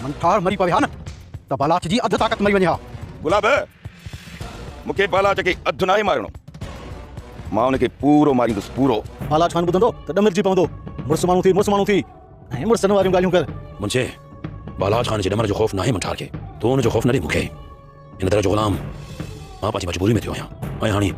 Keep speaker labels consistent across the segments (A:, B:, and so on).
A: منٺار مري پوي ها نه ته بالاچ جي اڌ طاقت مري وڃي ها.
B: گلاب، مون کي بالاچ کي اڌ ناهي مارڻو. مان ان کي پورو ماريندس، پورو.
A: بالاچ خان ٻڌندو ته ڏمرجي پوندو. مڙس ماڻهو ٿي، مڙس ماڻهو ٿي ۽ مڙسن واريون ڳالهيون ڪر.
C: منشي، بالاچ خان جي ڏمر جو خوف ناهي منٺار کي. تون ان جو خوف نه ڏي مون کي. هن در جو غلام مان پنهنجي مجبوري ۾ ٿيو آهيان ۽ هاڻي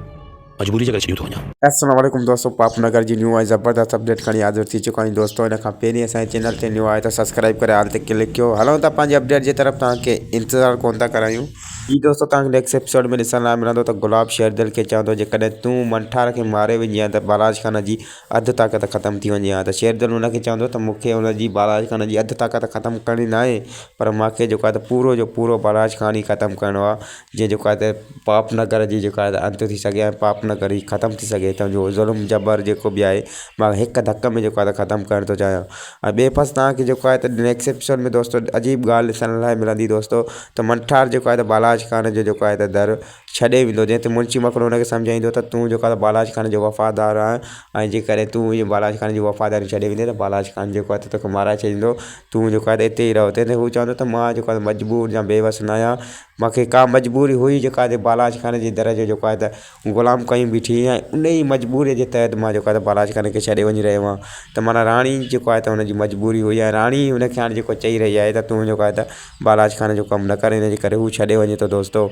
C: مجبوري جي ڪري ڇڏيون ٿو وڃان.
D: السلام عليڪم دوستو پاپ نگر جي نيو ۽ زبردست اپڊيٽ کڻي حاضر ٿي چڪا آهيون دوستو ان کان پهرين اسان جي چينل تي نيو آهي ته سبسڪرائب ڪري آل تي ڪلڪ ڪيو هلون ٿا پنهنجي اپڊيٽ جي طرف توهان کي انتظار ڪون ٿا ڪرايون. جي دوستو توهان کي نيڪسٽ ايپيسوڊ ۾ ڏسڻ لاء ملندو ته گلاب شيردل کي چوندو جيڪڏهن تون منٺار کي ماري وجهين ها ته بالاچ خان جي اڌ طاقت ختم ٿي وڃي ها ته شيردل ان کي چوندو ته مون کي ان جي بالاچ خان جي اڌ طاقت ختم ڪرڻي ناهي پر مان کي جيڪو آهي ته پورو جو پورو بالاچ خان ئي ختم ڪرڻو آهي جيئن جيڪو آهي ته پاپ نگر جي جيڪو آهي ته انت ٿي سگهي ۽ پاپ نگر ئي ختم ٿي سگهي هتان جو ظلم جبر جيڪو به آهي مان هڪ ڌڪ ۾ جيڪو آهي ته ختم ڪرڻ ٿو چاهيان ۽ ٻئي پاسي توهان کي جيڪو آهي ته نيڪسٽ ايپيسوڊ ۾ دوستو عجيب ڳالهه ڏسڻ لاء ملندي دوستو ته منٺار جيڪو آهي ته بالاچ خان جو جيڪو آهي ته در ڇڏي ويندو، جنهن تي منشي مڪڙو هن کي سمجهائيندو ته تون جيڪو آهي بالاچ خان جو وفادار آهين ۽ جيڪڏهن تون اهو بالاچ خان جي وفاداري ڇڏي ويندين ته بالاچ خان جيڪو آهي ته توکي مارائي ڇڏيندو، تون جيڪو آهي ته اتي ئي رهه. تنهن تي هو چوندو ته مان جيڪو آهي مجبور يا بيوس نه آهيان، مان کي ڪا مجبوري هئي جيڪا آهي بالاچ خان جي در جو جيڪو آهي ته غلام ڪيون بيٺي هئي ۽ ان ئي مجبوريء جي تحت مان جيڪو آهي ته بالاچ خان کي ڇڏي وڃي رهيو آهيان ته معنيٰ راڻي جيڪو آهي ته هن جي مجبوري هئي ۽ راڻي هن کي هاڻي جيڪو چئي رهي آهي ته تون جيڪو آهي ته بالاچ خان جو ڪم نه ڪر ان جي ڪري هو ڇڏي وڃي ٿو دوستو.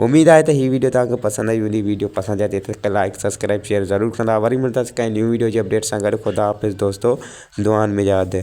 D: اميد آهي ته هي ويڊيو توهان کي پسند آئي هوندي ويڊيو پسند اچي ته لائڪ سبسڪرائب شيئر ضرور ڪندا وري ملنداسين ڪنهن نيو ويڊيو جي اپڊيٽ سان گڏ خدا حافظ دوستو دعائن ۾ ياد.